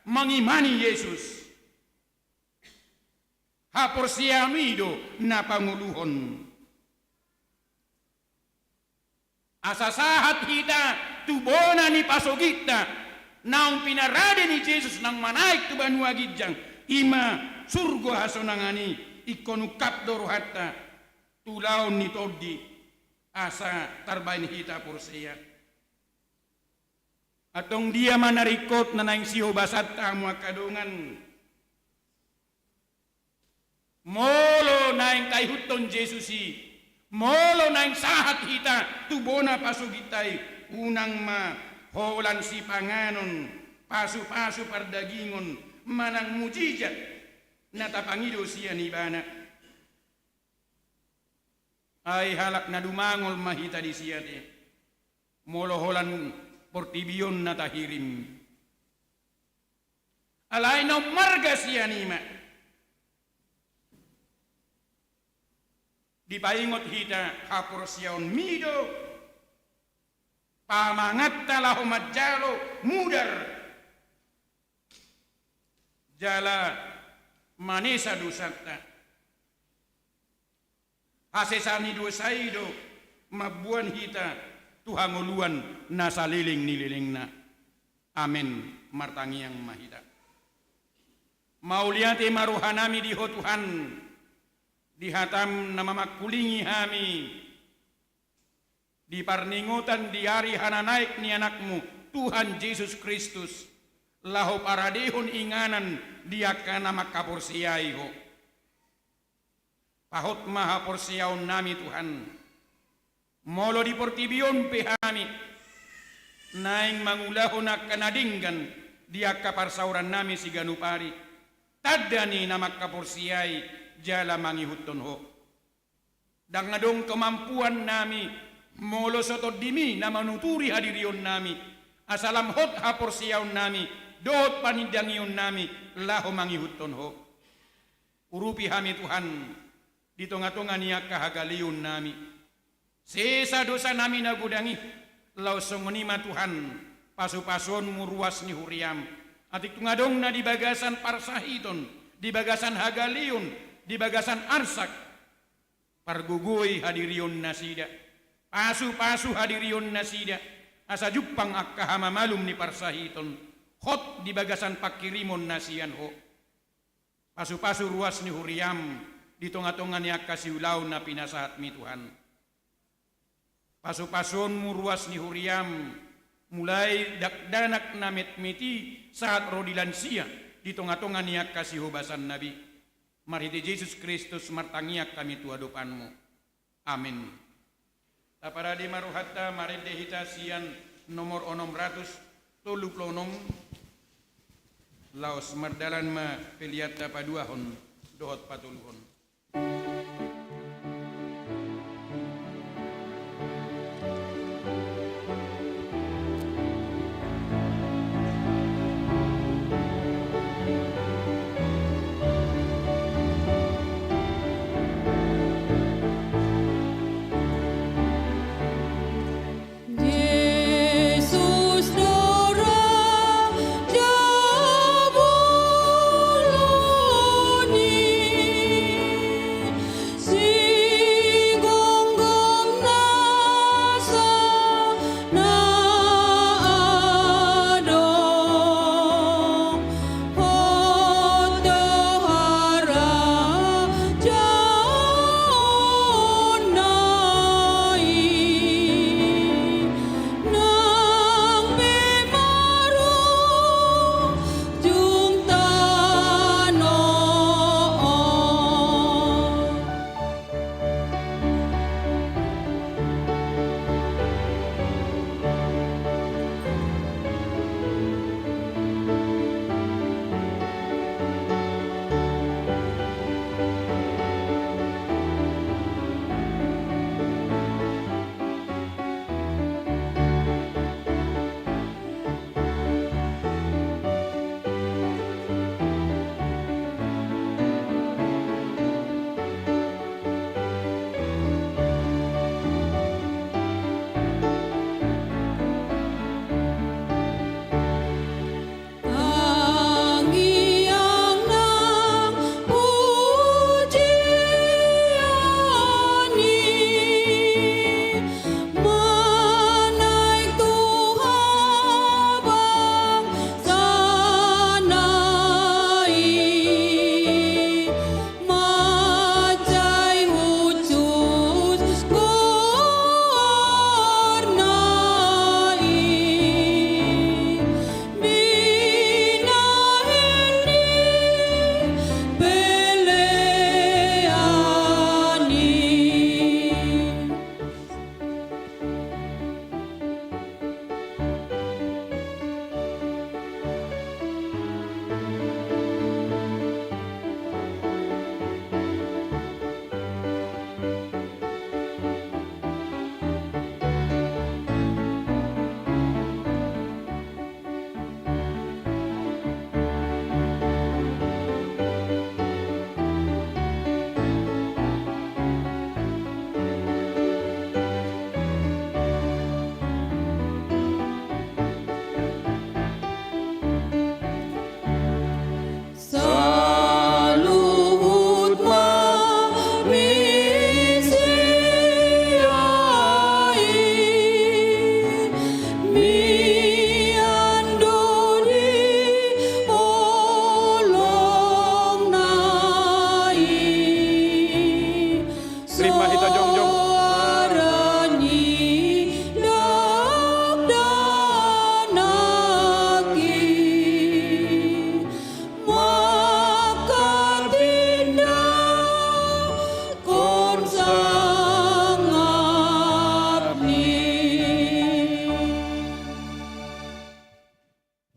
mengimani Yesus, haporseaon i do na pangoluhon. Asa sahat hita tu bona ni pasogitta, naung pinarade ni Jesus, naung manaek tu banua ginjang, i ma surgo hasonangan i. Ingkon ungkap do rohanta tu ulaon ni Tondi, asa tarbaen hita porsea. Antong dia ma na ringkot na naeng sihobasanta, hamu angka dongan? Molo naeng taihuthon Jesus i, molo naeng sahat hita tu bona pasogitta i, unang ma holan sipanganon pasu-pasu pardagingon manang mujizat na tapangido sian ibana. Ai halak na dumangol ma hita disi ate, molo holan portibi on na tahirim. Alai na ummarga sian i ma dipaingot hita haporseaonmi do pamanganta laho manjalo mudar jala manesa dosanta. Hasesaan ni dosa i do mamboan hita tu hangoluan na saleleng ni lelengna. Amen. Martangiang ma hita. Mauliate ma rohanami di Ho Tuhan, di hataM na mamangkulingi hami di parningotan di ari hananaek ni AnakMu, Tuhan Jesus Kristus, laho paradehon inganan di angka na mangkaporseai Ho. Pahot ma haporseaonnami, Tuhan. Molo di portibi on pe hami naeng mangulahon angka na denggan di angka parsaorannami siganup ari, tanda ni na mangkaporseai jala mangihuthon Ho. Ndang adong kamampuannami molo so TondiMi na manuturi hadirionnami, asa lam hot haporseaonnami dohot panindangionnami laho mangihuthon Ho. Urupi hami, Tuhan, di tonga-tonga ni angka hagaleonnami. Sesa dosanami na godang i, laos songon i ma, Tuhan, pasu-pasuonMu ruas ni huriaM. Atik tung adong na di bagasan parsahiton, di bagasan hagaleon, di bagasan arsak, pargogoi hadirionnasida, pasu-pasu hadirionnasida, asa jumpang angka hamamalum ni parsahiton, hot di bagasan panghirimon na sian Ho. Pasu-pasu ruas ni huriaM di tonga-tonga ni angka siulaon na pinasahatMi, Tuhan. Pasu-pasuonMu ruas ni huriaM, mulai dakdanak na metmet i sahat ro di lansia di tonga-tonga ni angka sihobasanna be. Marhite Jesus Kristus martangiang hami tu adopanMu. Amen. Taparade ma rohanta, marende hita sian nomor onom ratus tolu pulu onom, laos mardalan ma pelean na paduahon dohot patoluhon.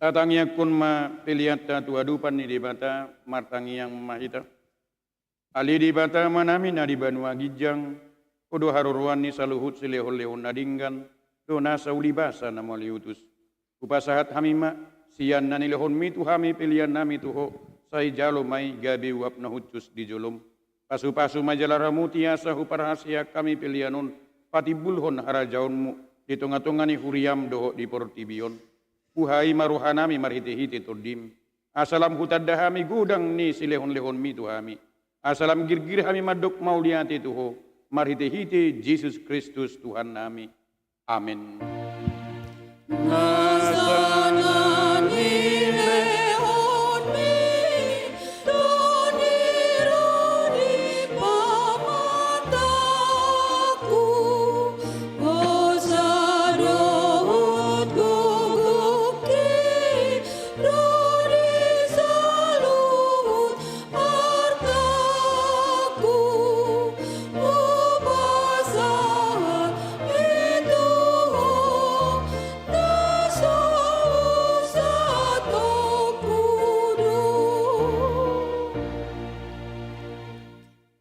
Tatangiangkon ma peleanta tu adopan ni Debata. Martangiang ma hita. Ale Debata Amanami na di banua ginjang, Ho do haroroan ni saluhut silehonlehon na denggan dohot nasa uli basa na mauliutus. Hupasahat hami ma sian na nilehonmi tu hami peleannami tu Ho, sai jalo ma i gabe uap na hushus di jolom. Pasupasu ma jala ramoti asa huparhaseang hami pelean on patimbulhon harajaonmu di tongatonga ni huriam dohot di portibi on. Buhai ma rohanami marhitehite Tondim, asa lam hutanda hami godang ni silehonlehonmi tu hami, asa lam girgir hami mandok mauliate tu Ho marhitehite Jesus Kristus Tuhannami. Amen. Nasa na nilehonmi do niradi pamatangku, hosa dohot gogongki do di saluhut artangku, hupasahat i tu Ho na so husatongku do.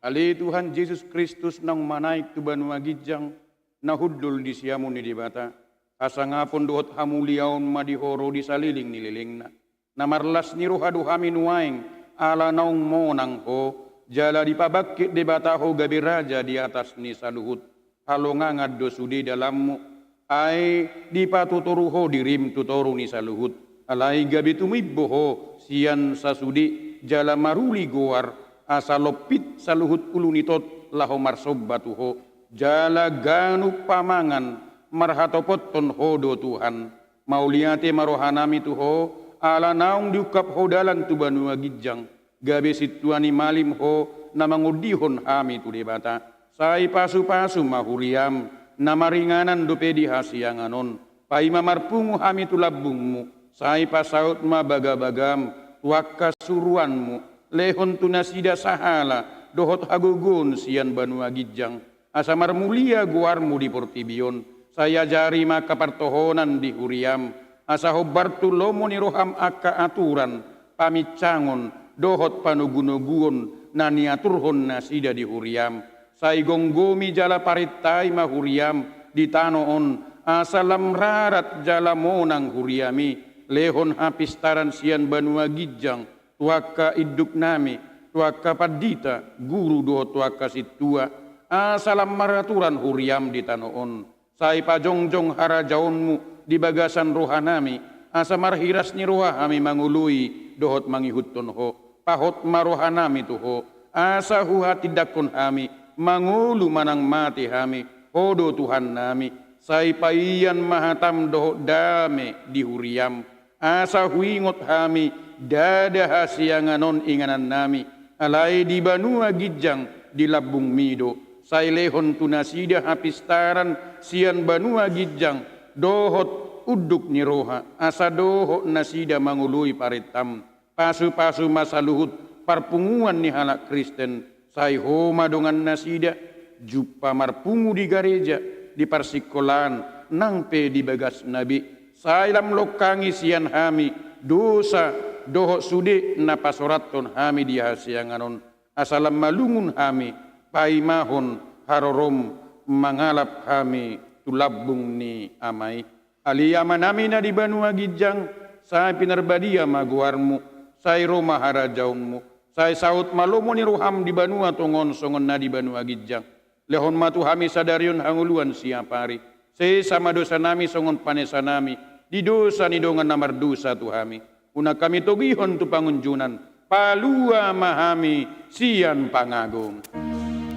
Ale Tuhan Jesus Kristus naung manaek tu banua ginjang, na hundul di siamun ni Debata, hasangapon dohot hamuliaon ma di Ho ro di saleleng ni lelengna. Na marlas ni roha do hami nuaeng, ala naung monang Ho, jala dipabangkit Debata Ho gabe Raja di atas ni saluhut halongangan do sude dalanmu. Ai dipatutoru Ho dirim tu toru ni saluhut, alai gabe tumimbo Ho sian sasude jala maruli goar, asa lompit saluhut ulu ni tot laho marsomba tu Ho, jala ganup pamangan marhatopothon Ho do Tuhan. Mauliate ma rohanami tu Ho, ala naung diungkap Ho dalan tu banua ginjang, gabe sintua ni malim Ho na mangondihon hami tu Debata. Sai pasupasu ma huriam na maringanan dope di hasiangan on, paima marpungu hami tu lambungmu. Sai pasaut ma bagabagam tu angka suruanmu, lehon tu nasida sahala dohot hagogoon sian banua ginjang, asa marmulia goarmu di portibi on. Sai ajari ma angka partohonan di huriam, asa hombar tu lomo ni roham angka aturan, paminsangon dohot panogunoguon na niaturhon nasida di huriam. Sai gomgomi jala parentai ma huriam di tano on, asa lam rarat jala monang huriam i, lehon hapistaran sian banua ginjang tu angka induknami, tu angka pandita, guru dohot tu angka sintua, asa lam maraturan huriam di tano on. Sai pajongjong harajaonmu di bagasan rohanami, asa marhiras ni roha hami mangoloi dohot mangihuthon Ho. Pahot ma rohanami tu Ho, asa huhatindangkon hami, mangolu manang mate hami, Ho do Tuhannami. Sai paian ma hatam dohot dame di huriam, asa huingot hami ndada hasiangan on inganannami, alai di banua ginjang di lambungmi do. Sai lehon tu nasida hapistaran sian banua ginjang dohot unduk ni roha, asa dohot nasida mangoloi parentam. Pasupasu ma saluhut parpunguan ni halak Kristen, sai Ho ma dongan nasida, jumpa marpungu di gareja, di parsingkolaan, nang pe di bagasna be. Sai lam longkangi sian hami dosa dohot sude na pasorathon hami di hasiangan on, asa lam malungun hami paimahon harorom mangalap hami tu lambung ni Ama i. Ale Amanami na di banua ginjang, sai pinarbadia ma goarmu, sai ro ma harajaonmu, sai saut ma lomo ni roham di banua tonga on songon na di banua ginjang. Lehon ma tu hami sadari on hangoluan siapari. Sesa ma dosanami songon panesanami di dosa ni dongan na mardosa tu hami. Unang hami togihon tu pangunjunan, palua ma hami sian pangago.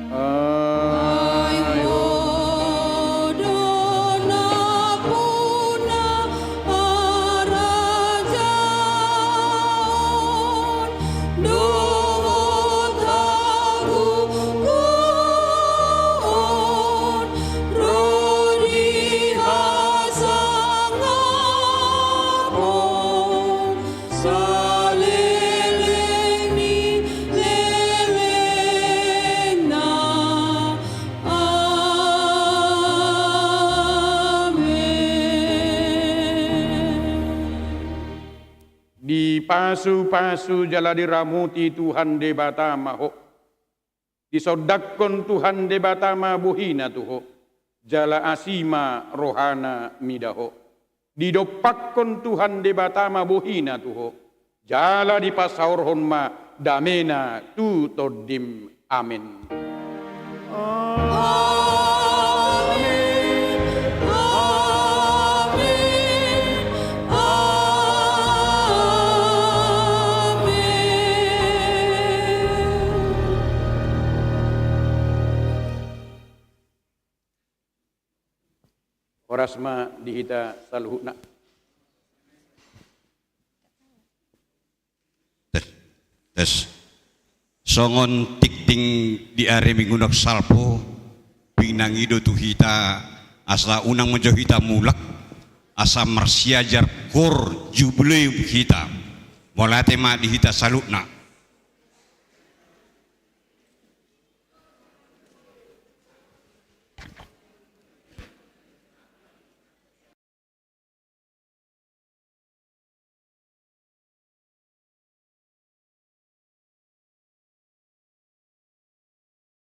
Ai Ho do nampuna harajaon dohot hagogoon ro di hasangapon saleleng ni lelengna. Dipasupasu jala diramoti Tuhan Debata ma ho. Disondangkon Tuhan Debata ma bohina tu ho, jala asi ma rohana mida ho. Didompakkon Tuhan Debata ma bohina tu ho, jala dipasaorhon ma damena tu tondim. Amen. Amen. Amen. Amen. Horas ma di hita saluhutna. Tes. Tes. Songon tingting di ari Minggu naung salpu, pinangido tu hita asa unang ma jo hita mulak, asa marsiajar koor jubileum hita. Mauliate ma di hita saluhutna.